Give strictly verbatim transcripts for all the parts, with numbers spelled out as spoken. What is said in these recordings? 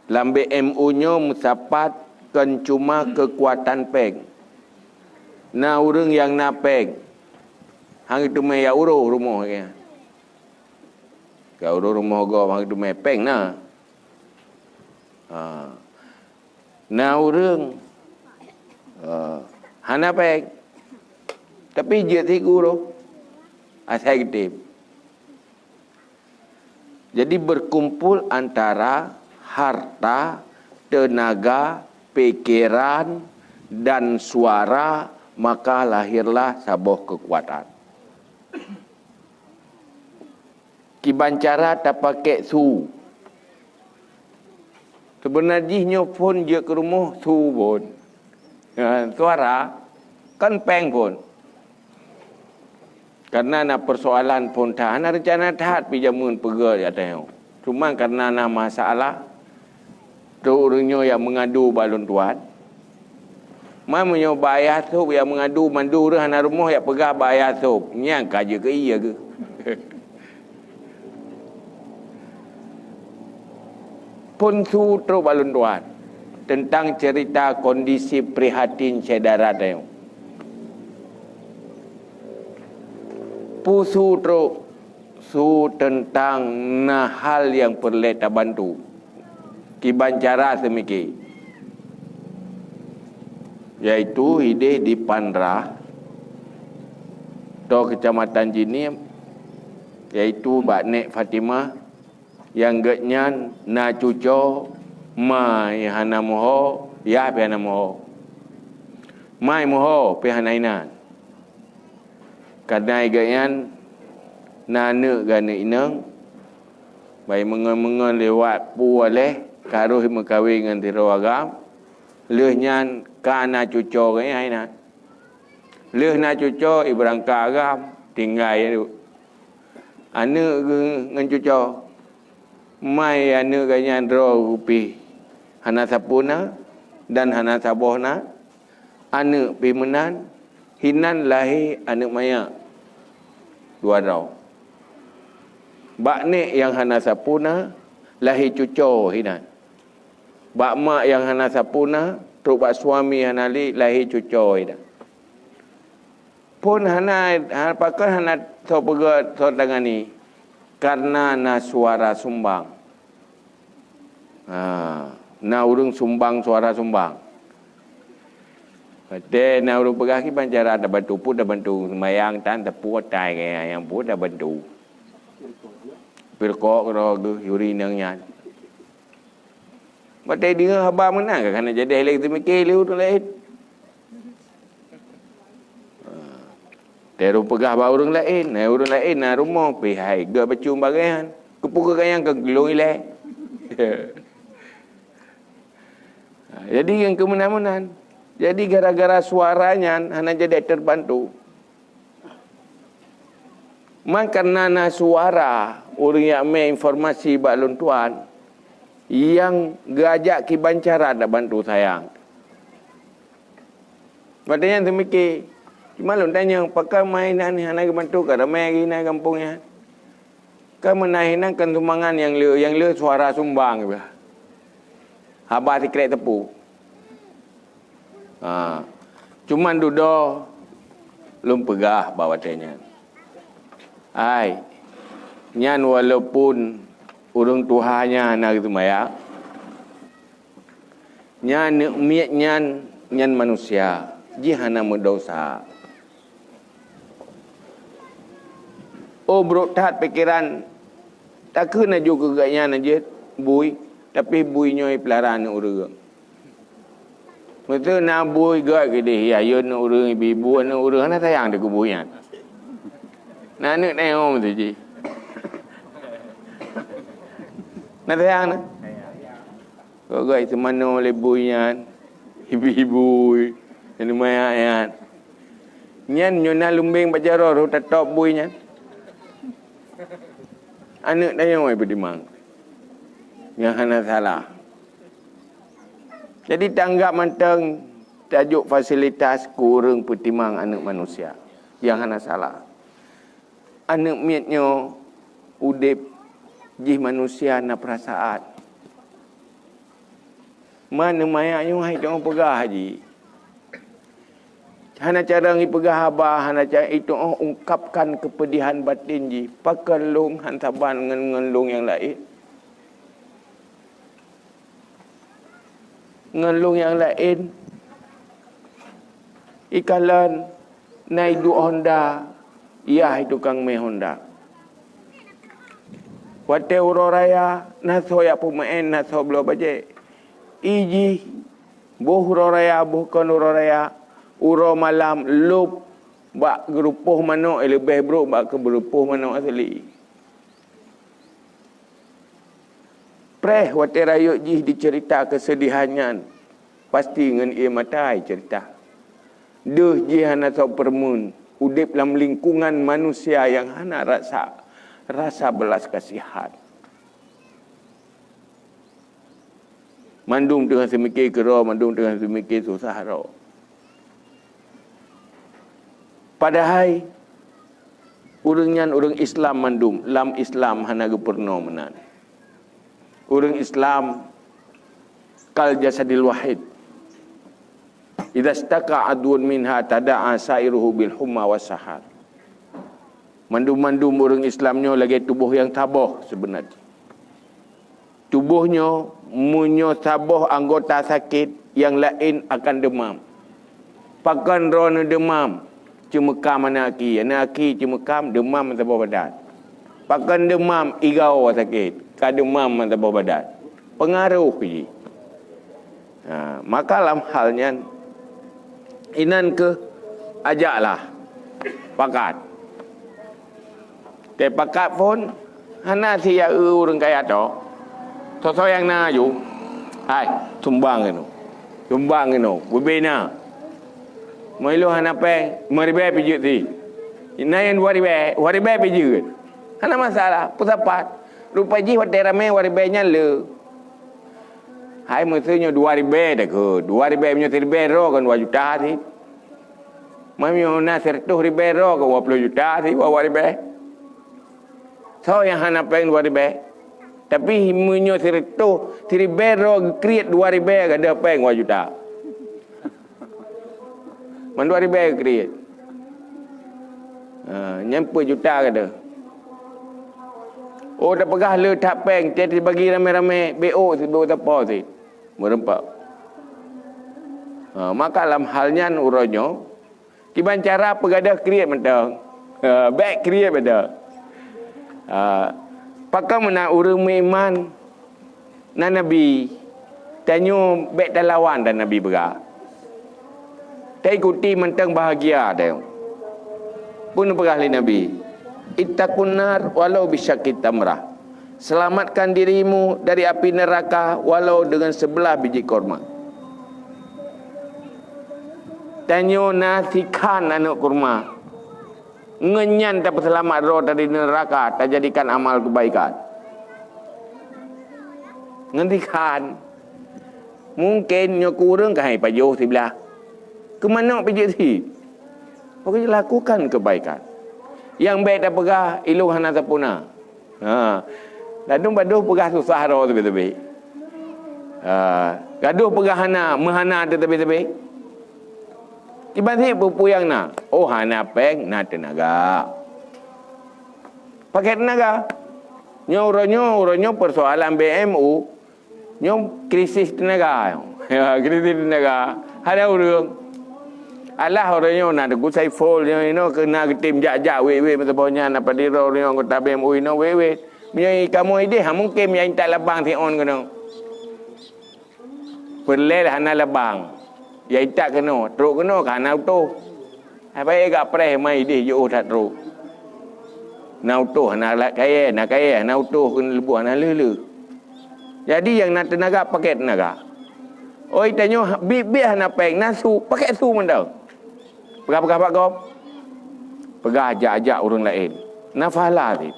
Lam B M U nyoe meusapat kon cuma keukuatan péng. Na ureuëng nyang na péng, hana teumé jak uroe rumoh geuh. Jak uroe rumoh gob hana teumé, péng na. Ha. Na ureuëng, eh, hana péng, tapi jeuet sigoe roh asai geutem. Jadi berkumpul antara harta, tenaga, pikiran, dan suara, maka lahirlah saboh kekuatan. Kiban cara tapakék su. Seubeuna jih nyoe phon jeuet keu rumoh su phon. Ha, suara kan péng phon. Karena na persoalan phon that, hana reuncana that pi jameun peugöt ateueh nyoe. Cuma karena na masalah, trok ureuëng nyoe nyang meungadu bak lôn tuan. Ma meunyoe bak ayah sôb nyang meungadu, mandum ureuëng hana rumoh nyang peugah bak ayah sôb, nyan ka jeuet keu ie geuh. Phon su trok bak lôn tuan teuntang cerita kondisi prihatin syedara tanyoe. Peue su trok? Su teuntang na hal nyang peureulée tabantu. Kiban cara seumike, yaitu ideh di Panrah, atau Kecamatan Jinim, yaitu bak Nek Fatimah, nyang geuhnyan na cuco, ma hana meuho, yah pih hana meuho. Ma meuho pih hana inan. Kareuna geuhnyan na aneuëk geuh aneuëk inong, bai meungon-meungon lewat peue lheueh ka rhoh meukawen ngon sidroe agam, lheueh nyan ka na cuco geuhnyan inan. Lheueh na cuco ibeurangkat agam, tinggai aneuëk geuh ngon cuco. Ma aneuëk geuhnyan droe pih hana sapeue na dan hana saboh na, aneuëk pih meunan, hinan lahé aneuëk manyak dua droe. Bak nek nyang hana sapeue na, lahé cuco hinan. Bak mak nyang hana sapeue na, trok bak suami hana lé, lahé cuco hinan. Phon hana, ha, pakon hana soe peugöt, soe tangani? Kareuna na suara sumbang. Ha, na ureuëng sumbang suara sumbang. Watée na ureuëng peugah kiban cara tabantu, peue tabantu, seumayang tan, teupeu tai kaya nyang peue tabantu. Pirkok keudroe geuh yuri nang nyan. Watée deungoe haba meunan ka hana jadi lé teumike lé ureuëng laén. Ha. Teru peugah bak ureuëng laén, hai ureuëng laén na rumoh pih hai geuh bacut bak geuhnyan. Keupeue geuhnyan ka geulong ilée. Ha, jadi nyang keumeunan-meunan. Jadi gara-gara suara nyan hana jadi terbantu. Man kareuna na suara ureuëng nyang mé informasi bak lôn tuan nyang geuajak kiban cara tabantu sayang. Watée nyan teumike, cuma lôn tanyong, pakon ma inan hana geubantu ka ramé geuh inan gampông nyan? Ka meunan inan kon sumbangan nyang le, nyang le suara sumbang bah. Haba sikrek teupeu. Ha. Cuman dudoe lôn peugah bak watée nyan. Ai, nyan walaupun ureuëng tuha nyan hana geuseumayang, nyan aneuëk miet nyan, nyan manusia, jih hana meudesya. Oh, brok that pikeran, takheun laju keu geuhnyan jeuet bui, tapi bui nyoe ipeulara aneuëk ureuëng. Meuseu na bui gét keudeh, ya, yue aneuëk ureuëng, ibu-ibu aneuëk ureuëng, hana sayang teuh keu bui nyan. Na aneuëk tayong tu jih. Na sayang na? Gét-gét seumanoe lé bui nyan, ibu-ibu, nyan meuayat nyan. Nyan nyoe na lumbeng bak jaroe rhot tatôb bui nyan. Aneuëk tayong ai peutimang. Nyang hana salah. Jadi tanggap mantong tajok fasilitas keu ureuëng peutimang aneuëk manusia. Nyang hana salah. Aneuëk miet nyoe udeb jih manusia na peurasaan. Man, neumayak nyoe hai tu'oh peugah jih. Hana carông ipeugah haba, hana carông itu'oh ungkapkan keupeudihan batin jih. Pakon lôn han saban ngon, ngon lôn nyang laén? Ngon lôn nyang laén, ikalon na iduek honda, yah i tukang mé honda. Watée uroe raya, na soe jak peumeu'en, na soe bloe bajée. Ijih, boh uroe raya, boh kon uroe raya, uroe malam lôb bak geurupoh manök, eh, leubeh brok bak keu geurupoh manök asli. Preh watée rayeuk jih jiceurita keuseudihan nyan, pasti ngon ié mata jiceurita. Deuh jih hana soe peureumeun, udeb lam lingkungan manusia nyang hana rasa, rasa belas kasihan. Mandum teungoh seumike keudroe, mandum teungoh seumike susah droe. Padahai ureuëng nyan ureuëng Islam mandum, lam Islam hana geupeurunoe meunan. Ureuëng Islam kal jasadil wahid. Idza sytaka adwun minha tada'a sa'iruhu bil humma was sahar. Mandum-mandum ureuëng Islam nyoe lagée tuboh nyang saboh seubeuna jih. Tuboh nyoe, meunyoe saboh anggota sakét, nyang laén akan deumam. Pakon droeneuh deumam? Ceumeukam aneuk aki. Aneuk aki ceumeukam, deumam meusaboh badan. Pakon deumam? Igoe sakét, ka deumam meusaboh badan. Peungaroh jih. Ha, maka lam hal nyan, inan kheueh ajaklah pakat. Teupakat phon, hana siya eu ureuëng kaya to. Soe-soe nyang na aju, hai, sumbang keunoe. Sumbang keunoe, beubena. Meulôn hana péng, meuribée pijeuet si. Na nyang dua ribée, dua ribée pijeuet. Hana masalah, peusapat. Rupa jih watée ramé dua ribée nyan le. Hai, meuseu nyoe dua ribée dah keu, dua ribée meunyoe siribée droe kan dua juta si. Meunyoe na sireutoh ribée droe kan dua ploh juta si, dua ribée. Soe nyang hana péng dua ribée? Tapi meunyoe sireutoh, siribée droe geukriet dua ribée, gadôh péng dua juta. Man dua ribée geukriet. Ha, nyan peuet juta gadôh. Oh, tapeugah le that péng, teuh tibagi ramé-ramé, B O si, B O sapo si. Meureumpok. Ha, maka lam hal nyan uroe nyoe, kiban cara peugadôh kriet mantong. Ha, bék kriet mantong. Ha, pakon meunan ureuëng meuiman na nabi, tanyoe bék talawan dan nabi peugah. Taikuti mantong bahagia tanyoe. Peue neupeugah lé Nabi, "Ittaqun nar walau bisyaqqi tamrah." Selamatkan dirimu dari api neraka walau dengan sebelah biji korma. Tanyoe na sikhan aneuëk kurma. Ngon nyan tapeuseulamat droe dari neuraka, tajadikan amal keubaikan. Ngon sikhan. Mungken nyoe keu ureuëng ka hai pajoh siblah. Keu manök pijeuet si. Pokoknya lakukan kebaikan. Nyang bék tapeugah, "Ilôn hana sapeue na." Ha. Ladôm badoh peugah susah droe teubiet-teubiet. Ha. Gadoh peugah hana, meuhana teubiet-teubiet. Kiban si peue-peue nyang na. Oh, hana péng, na teunaga. Pakai teunaga. Nyoe uroe nyoe, uroe nyoe persoalan B M U. Nyoe krisis teunaga. Ya, krisis teunaga. Hana ureuëng. Alah uroe nyoe na Teungku Saiful nyoe inoe keu na geutem jak-jak wék-wék meusaboh nyan, na Padiro uroe nyoe anggota B M U inoe wék-wék. Meunyoe kamoe ideh, ha mungken ya intat labang si on keunoe. Peureulée hana labang. Ya intat keunoe, trok keunoe ka hana utoh. Hai baik gak preh mai ideh jiôh that trok. Na utoh, na lat kayée, na kayée, na utoh keuneuk leubuh, na leuh-leuh. Jadi nyang na teunaga pakai teunaga. Oi tanyoe biet-biet hana péng, na su, pakai su mantong. Peugah-peugah bak gob. Peugah jak-jak ureuëng laén. Na pahala teuh.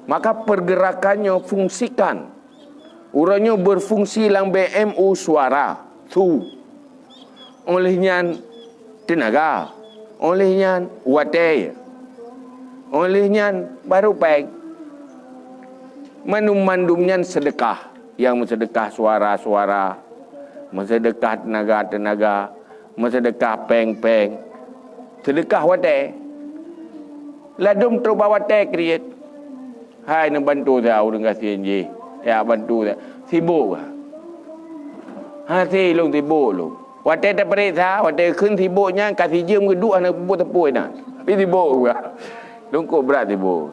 Maka pergerakan nyoe fungsikan. Uroe nyoe berfungsi lam B M U suara, su. Óh lheueh nyan teunaga. Óh lheueh nyan watée. Óh lheueh nyan baru péng. Mandum-mandum nyan seudeukah. Nyang meuseudeukah suara-suara. Meuseudeukah teunaga-teunaga, meuseudeukah péng-péng, seudeukah watée. Ladôm trok bak watée kriet. Hai neubantu sa ureuëng gasien jih, ya bantu sa. Sibok ka. Hase lôn sibok lôn. Watée tapareksa, watée kheun sibok nyan ka sijeuem geuduek hana peubuet sapeue inan. Tapi sibok ka. Lôn kok brat sibok.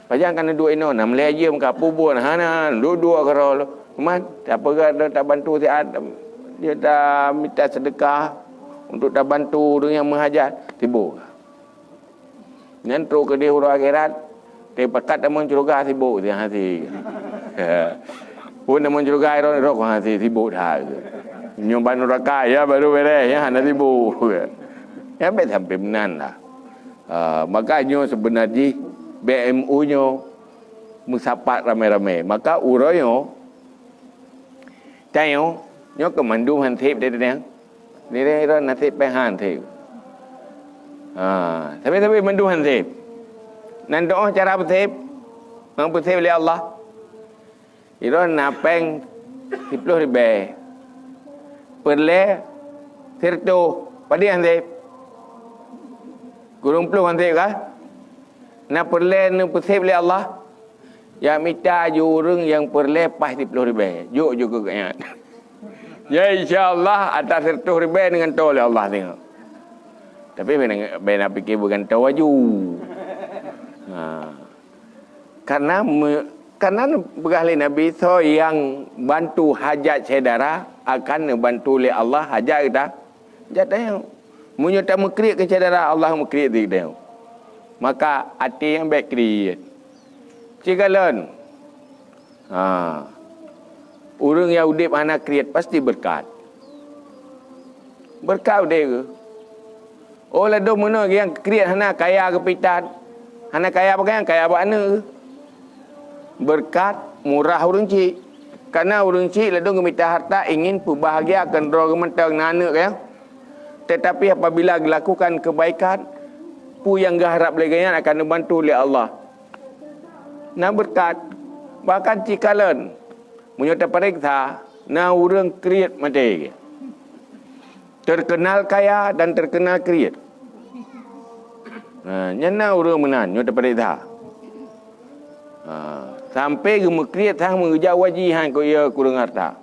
Pajan ka neuduek inoe, nam lhée jeuem ka peubuet hana, duek-duek keudroe lôn. Cuman, tapeugah lôn tabantu siat, dia tamita seudeukah untuk tabantu ureuëng nyang meuhajat, sibok ka. Nyan trok keudeh uroe akhirat, teupakat tamong syeuruga sibok siat hase. Pun tamong syeuruga irong-irong hase sibok that. Nyoe ban nuraka ya baru beres, ya hana sibok. Ya bék sampai meunan lah. Ah, maka nyoe seubeuna jih B M U nyoe meusapat ramé-ramé. Maka uroe nyoe, tanyoe, nyoe keu mandum han sép teudeungoe. Nilai droe naseb péng han sép. Ha, sabe-sabe mandum han sép. Nan doh cara peusép, nyang peusép lé Allah. Droe na péng siploh ribée. Peureulée sireutôh, padum han sép? Kureueng ploh han sép ka? Na peureulée neupeusép lé Allah? Jak mita ju ureuëng nyang peureulée paih siploh ribée, jok ju keu gobnyan. Ya, insya Allah, ata sireutôh ribée neugantoe lé Allah singoh. Tapi bèk na, bèk na pike beugantoe aju. Ha. Karena me-, karena peugah lé Nabi, soe nyang bantu hajat syedara akan neubantu lé Allah hajat geutanyoe. Jak tanyoe. Meunyoe tameukriet keu syedara, Allah meukriet di geutanyoe. Maka até nyang bèk kriet. Sikalon. Ha. Ureuëng nyang udeb hana kriet pasti beureukat. Beureukat udeb geuh. Oh, ladôm meunoe nyang kriet hana kaya geupitat. Hana kaya pakaian, kaya bak aneuëk geuh. Beureukat murah ureuëng chik. Karena ureuëng chik ladôm geumita harta ingin peubahagia keu droe geuh mantong na aneuëk, ya. Tetapi apabila geulakukan kebaikan, peue nyang geuharab lé gobnyan akan neubantu lé Allah. Na beureukat, bahkan sikalon, meunyoe tapareksa, na ureuëng kriet maté. Terkenal kaya dan terkenal kriet. Ha, nyan na ureuëng meunan, nyoe tapareksa. Ha, sampai geumeukriet sang meugeujak waji han keu ia kureueng harta.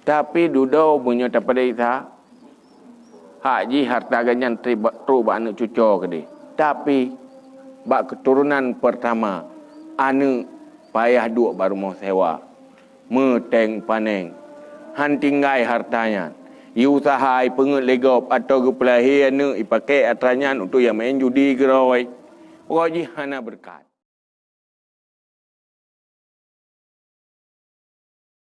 Tapi dudoe meunyoe tapareksa, hak jih harta gobnyan trok bak, trok bak aneuëk cucoe keudeh. Tapi, bak keuturonan peurtama, aneuëk payah duek bak rumoh sewa. Meuténg paneng. Han tinggai harta nyan. Iusaha, ipeungeuet lé gob, atawa geupeulahé aneuëk, ipakèk harta nyan untuk nyang maén judi keudroe. Pokok jih hana beureukat.